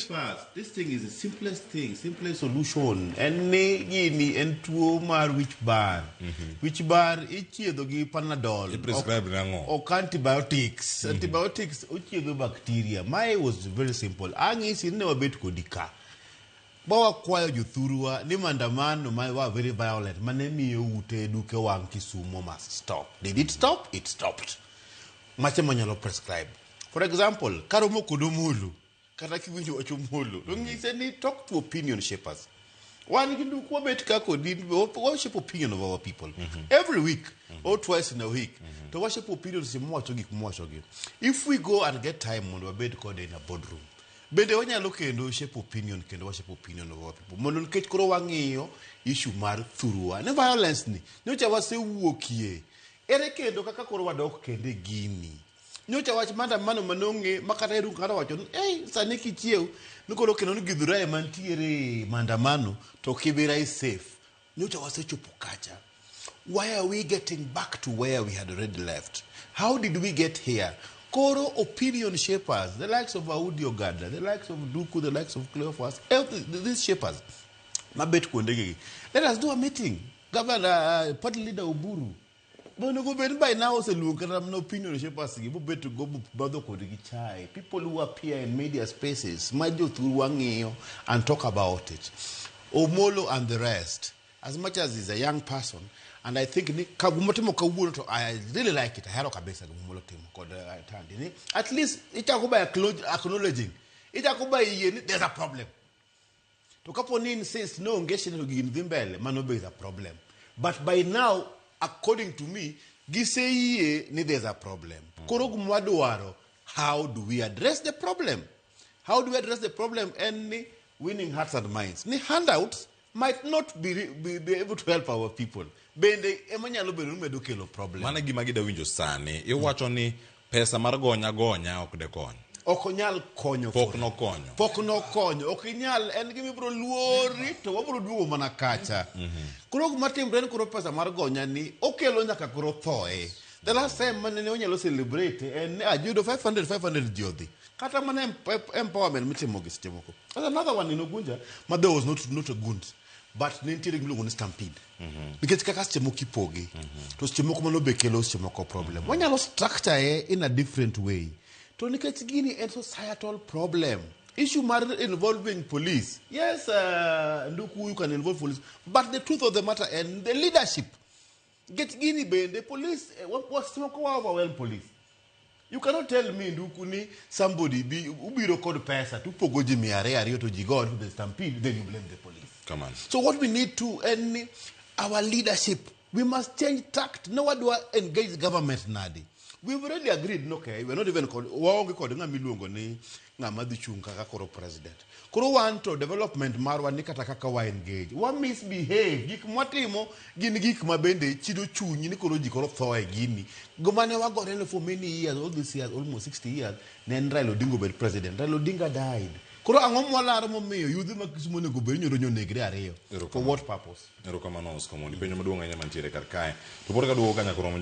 Cleophas, this thing is the simplest thing, simplest solution. En ni gini en tuo mar wich bar. Wich bar ichiedho gi Panadol. I-prescribe nang'o? Ok antibiotics. Antibiotics ochiedho bacteria. Mae was very simple. Ang'isi ni ne wabet kodi ka. Ba wakwayo jothurwa ni maandamano ma were very violent mane miyo ute duke wang' Kisumo must stop. Did it stop? It stopped. Mache manyalo prescribe. For example, karomo kod Omolo, kata kiwinjo wach Omolo, to ng'ise ni talk to opinion shapers. Wan gi Nduku wabet ka kodi, wa shape opinion of our people. Every week or twice in a week. To wa shape opinion seche mwawacho gik mwawachogi. If we go and get time mondo wabed kode in a boardroom, bende wanyalo kendo shape opinion kendo wa shape opinion of our people. Mondo nikech koro wang'iyo issue mar thurwa. Ne violence ni, nyocha wasewuokie. Ere kendo kaka koro wadok kendo e gini. Nyocha wach maandamano manong'e makata Irungu kata wacho ni ei sani kichiew ni koro kendo ni Githurai mantiere maandamano to Kibera is safe. Nyocha wasechopo kacha. Why are we getting back to where we had already left? How did we get here? Koro opinion shapers, the likes of Audi Ogada, the likes of Duku, the likes of Cleophas, these shapers, mabet kuondegi. Let us do a meeting. Governor, party leader Oburu, onego bed by now oseluongo kata mana opinion shapers gi bobet go budho kodgi chai. People who appear in media spaces, ma jothurwa ng'iyo and talk about it. Omolo and the rest, as much as he's a young person, and I think ni gimotimo kawuono to I really like it. Ahero kabisa gimomolo timo kod Tandi ni at least ichako by acknowledging, ichako by yie ni there's a problem. To kapo ni insist no onge shida to gini dhi mbele, mano be is a problem. But by now, according to me, giseyie ni there's a problem. Koro gima wadwaro, how do we address the problem? How do we address the problem? En ni winning hearts and minds. Ni handouts might not be able to help our people. Bende ema nyalo bedo ni medo kelo problem. Mano e gima gida winjo sani. Iwacho ni pesa mar gonya gonya ok de kony. Ok onyal konyo. Pok nokonyo. Pok nokonyo. Ok inyal, en gima ibiro luori to wabiro duogo mana kacha. Koro gima timre ni koro pesa mar gonya ni okelo nyaka koro thoe. The last time mane ne onyalo celebrate en ni ayudo 500 500 ji odhi. Kata mana empowerment mitimo gi seche moko. There's another one in Ugunja, ma there was not a goons. But ne nitiere gima iluongo ni stampede. Nikech kaka seche moko ipoge, to seche moko mano be kelo seche moko problem. Wanyalo structure e in a different way. To nikech gini en societal problem. Issue mar involving police. Yes, Nduku, you can involve police. But the truth of the matter and the leadership. Nikech gini bende, police, seche moko wa overwhelm police. You cannot tell me Nduku ni somebody be ubiro kod pesa to upogo ji 200 200 to ji go to the stampede, then you blame the police. Come on. So what we need to, and our leadership, we must change tact. No one do engage government nadi. We've already agreed, no, okay, we're not even called, waonge kod ng'ama iluongo ni ng'ama dhi chung' kaka koro president. Koro wan to development marwa ni kata kaka wa engage. Wa misbehave. Gik mwatimo gin gik ma bende chido chuny ni koro ji koro tho e gini. Goma ne wagore ne for many years, all these years, almost 60 years, ne en Raila Odinga obed president. Raila Odinga died. Koro ang'o mwalaro momiyo yudhe ma Kisumu onego bed ni nyoro nyonegre ariyo? For what purpose? Erokamano Oscar Omondi. Penjo maduong' ahinya mantiere kar kae. To pod kaduogo ka nyaka romo